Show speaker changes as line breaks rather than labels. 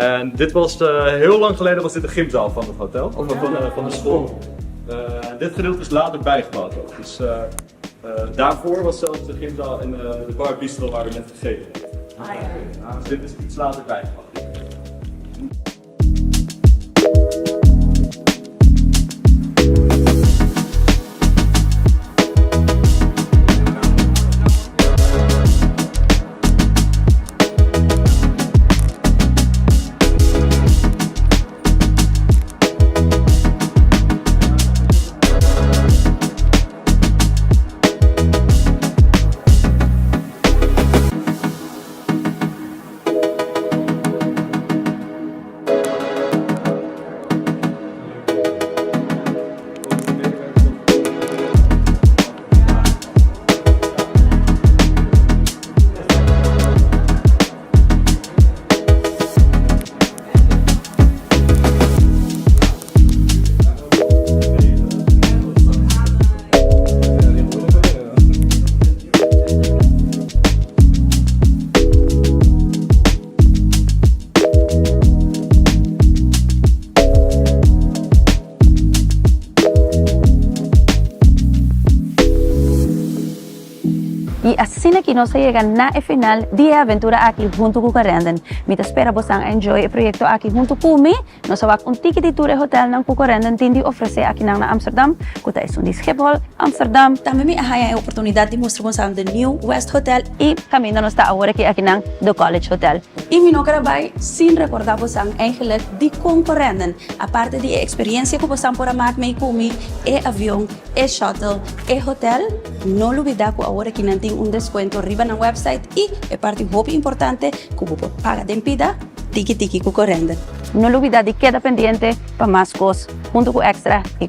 En dit was heel lang geleden was dit de gymzaal van het hotel, of van de school. Dit gedeelte is later bijgebouwd ook. Dus daarvoor was zelfs de gymzaal en de bar bistro waar we net gegeten hebben. Dus dit is iets later bijgebouwd.
I asina ku nos a yega na e final di e aventura aki huntu ku Corendon. Mi ta spera boso a enjoy e proyekto aki huntu ku mi. Nos a wak un tiki di tur e hotelnan ku Corendon tin di ofresé aki na Amsterdam, ku ta esun di Schiphol, Amsterdam. Tambe mi a haña e oportunidat di mustra boso The New West Hotel i kaminda nos ta awor aki na The College Hotel. I mi no ke bai sin rekordá boso eigenlijk di kon Corendon. Aparte di eksperensia ku boso por a maak mee ku mi, e avion, e shuttle, e hotel, no lubidá ku awor aki nan tin un deskuento riba na website i e parti hopi importante ku bo por paga den pida, tiki tiki ku Corendon. No lubidá di keda pendiente pa mas kos huntu ku Extra i